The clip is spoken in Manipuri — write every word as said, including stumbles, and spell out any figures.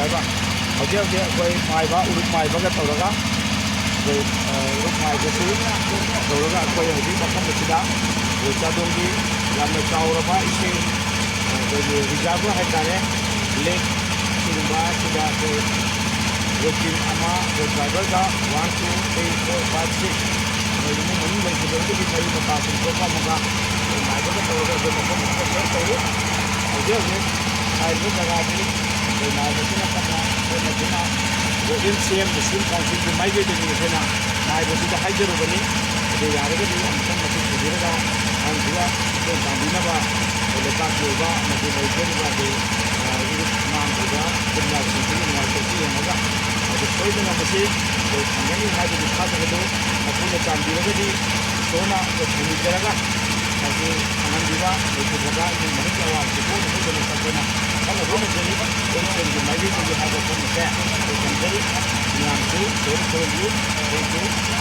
ꯍꯥꯏꯕ꯫ ꯍꯧꯖꯤꯛ ꯍꯧꯖꯤꯛ ꯑꯩꯈꯣꯏ ꯃꯥꯏꯕ, ꯎꯔꯨꯞ ꯃꯥꯏꯕꯒ ꯇꯧꯔꯒ, ꯑꯩꯈꯣꯏ, ꯑ, ꯎꯔꯨꯞ ꯃꯥꯏꯕꯁꯨ ꯇꯧꯔꯒ ꯑꯩꯈꯣꯏ ꯍꯧꯖꯤꯛ ꯃꯐꯝ ꯑꯁꯤꯗ ꯑꯩꯈꯣꯏ ꯆꯥꯗꯣꯡꯒꯤ ꯌꯥꯝꯅ ꯆꯥꯎꯔꯕ ꯏꯁꯤꯡ, ꯑ, ꯑꯩꯈꯣꯏꯒꯤ reservoir ꯍꯥꯏꯇꯥꯔꯦ, lake ꯁꯤꯒꯨꯝꯕ ꯑꯁꯤꯗ ꯑꯩꯈꯣꯏ ꯋꯦꯇꯤꯡ ꯑꯃ, ꯑꯩꯈꯣꯏ driverꯒ one, two, three, four, five, six, ꯑꯩꯈꯣꯏ ꯏꯃꯨꯡ ꯃꯅꯨꯡ ꯂꯩꯈꯤꯗꯕꯗꯒꯤ ꯃꯔꯤ ꯃꯇꯥꯁꯤꯡ ꯊꯣꯛꯄ ꯑꯃꯒ ꯑꯩꯈꯣꯏ ꯃꯥꯏꯕꯒ ꯇꯧꯔꯒ ꯑꯩꯈꯣꯏ ꯃꯐꯝ ꯑꯁꯤꯗ ꯇꯧꯏ꯫ ꯍꯧꯖꯤꯛ ꯍꯧꯖꯤꯛ ꯍꯥꯏꯔꯤꯕ ꯖꯒꯥꯁꯤ ꯑꯩꯈꯣꯏ ꯃꯥꯏꯕꯁꯤꯅ ꯀꯟꯅ ꯑꯩꯈꯣꯏ ꯃꯁꯤꯅ ꯒꯣꯜꯗꯦꯟ ꯁꯤ ꯑꯦꯝ ꯃꯨꯁꯂꯤꯝ ꯀꯥꯎꯟꯁꯤꯜꯒꯤ ꯃꯥꯏꯀꯩꯗꯒꯤ ꯑꯩꯈꯣꯏꯅ ꯃꯥꯏꯕꯁꯤꯗ ꯍꯥꯏꯖꯔꯨꯕꯅꯤ꯫ ꯑꯗꯨ ꯌꯥꯔꯒꯗꯤ ꯑꯃꯨꯛꯇꯪ ꯃꯁꯤ ꯄꯨꯕꯤꯔꯒ ꯑꯉꯥꯡꯁꯤꯒ ꯃꯇꯦꯡ ꯄꯥꯡꯕꯤꯅꯕ ꯑꯩꯈꯣꯏ ꯂꯩꯕꯥꯛꯀꯤ ꯑꯣꯏꯕ ꯑꯃꯗꯤ ꯂꯩꯖꯔꯤꯕ ꯑꯩꯈꯣꯏ, ꯑ, ꯏꯔꯨꯞ ꯑꯉꯥꯡ ꯑꯣꯏꯕ ꯏꯆꯤꯟ ꯏꯅꯥꯎꯁꯤꯡꯁꯤꯒꯤ ꯅꯨꯡꯉꯥꯏꯇꯕꯁꯤ ꯌꯦꯡꯉꯒ ꯑꯗꯨ ꯁꯣꯏꯗꯅ ꯃꯁꯤ ꯑꯩꯈꯣꯏ ꯐꯪꯒꯅꯤ ꯍꯥꯏꯕꯒꯤ ꯊꯥꯖꯕꯗꯨ ꯃꯄꯨꯅ ꯆꯥꯟꯕꯤꯔꯒꯗꯤ ꯏꯁꯣꯔꯅ ꯑꯩꯈꯣꯏ ꯐꯪꯃꯤꯟꯖꯔꯒ ꯃꯁꯤ ꯐꯪꯍꯟꯕꯤꯕ ꯂꯩꯈꯤꯗ꯭ꯔꯕ ꯏꯃꯨꯡ ꯃꯅꯨꯡꯒꯤ ꯑꯋꯥꯕꯁꯤ ꯄꯨꯝꯅꯃꯛꯇꯃꯛꯇ ꯑꯩꯈꯣꯏꯅ ꯀꯟꯅ ꯍꯣꯠꯅꯖꯔꯤ꯫ ꯏꯆꯦꯜꯒꯤ ꯃꯥꯏꯀꯩꯗꯒꯤ ꯍꯥꯏꯕ ꯄꯨꯝꯅꯃꯛꯁꯦ ꯑꯩꯈꯣꯏ ꯊꯝꯖꯔꯤ꯫ ꯃꯌꯥꯝꯁꯨ ꯏꯁꯣꯔꯅ ꯈꯨꯔꯨꯝꯕꯤꯌꯨ꯫ ꯑꯩꯈꯣꯏꯁꯨ